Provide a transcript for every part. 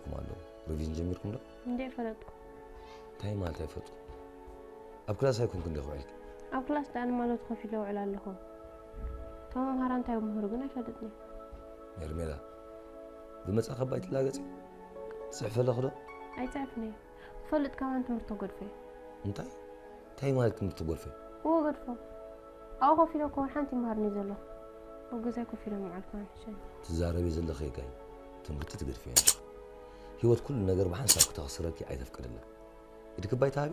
ኩም ኣለዉ። ሪቪዥን ጀሚርኩም ዶ? እንዴ ፈለጥኩ። እንታይ ማለት ኣይፈልጥኩም? ኣብ ክላስ ኣይኮንኩ እንደ ክውዕልኪ? ኣብ ክላስ ደኣ ንማለት ኮፍ ኢለ ውዕል ኣለኹ። እቶም መምሃራ እንታይ ምምህሩ ግን ኣይፈልጥን እየ። ሜርሜላ፣ ብመጻ ከባይ ትላገጺ? ትጽሕፈ ኣለኹ ዶ? ኣይጽሕፍን እየ። ክፈልጥ ከማን ትምህርቲ ተገድፎ እየ። እንታይ? እንታይ ማለት ትምህርቲ ትጎድፈ? እዎ ገድፎ። ኣብኡ ኮፍ ኢለ እኮ ሓንቲ ይምሃርኒ ዘሎ። ኣብ ገዛይ ኮፍ ኢለ ምውዓል ከማን ሕሸኒ። ትዛረቢ ዘለኺ ጋይ ትምህርቲ ትገድፊ እያ። ህይወት ኩሉ ነገር ብሓንሳብ ክተኽስረኪ ኣይተፍቅድላ። ኢድኪ ባይ ተሃቢ።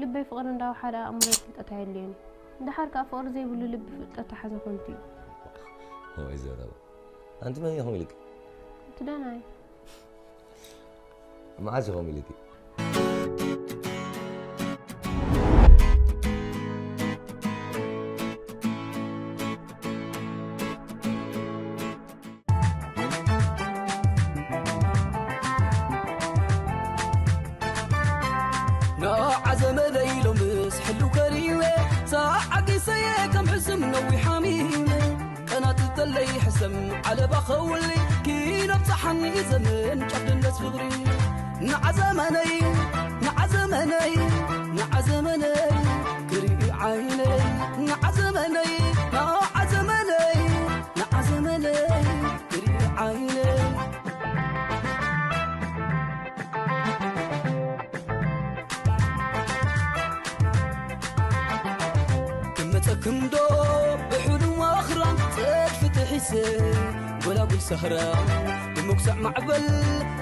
ልበይ ፍቕሪ እንዳወሓደ ኣእምሮይ ፍልጠት ኣየድልዮን እዩ። እንድሓር ከኣ ፍቕሪ ዘይብሉ ልቢ ፍልጠት ተሓዘ ከንቱ እዩ። ወይ ዘረባ። ኣንቲ መን ኢኹም ኢልኪ? እቲ ደናይ መዓዝ ኢኹም ኢልኪ? ንዓዘመለይ ሎምስ ሕልው ከሪወ ሳዓጊሰየ ከም ሕስም ነዊሕ ሓሚመ ቀናት ተለይ ሕሰም ዓለባ ኸውሊ ኪኖ ብፀሓኒ ዘመን ጨፍድነት ፍቕሪ ንዓዘመነይ ንዓዘመነይ ንዓዘመነይ ክርኢ ዓይነይ ንዓዘመነይ ንዓዘመነይ ንዓዘመነይ ክርኢ ዓይነይ ክመፀክምዶ ብሕሉም ኣኽራን ፀድፊ ጥሒሰ ጎላጉል ሰህራ ብምጉሳዕ ማዕበል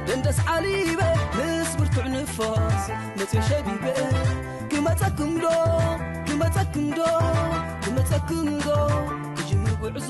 ደንደስ ዓሊበ ምስ ብርቱዕ ንፋስ መፅዮ ሸቢበ ክመፀክምዶ ክመፀክምዶ ክመፀክምዶ ክጅምር ጉዕዞ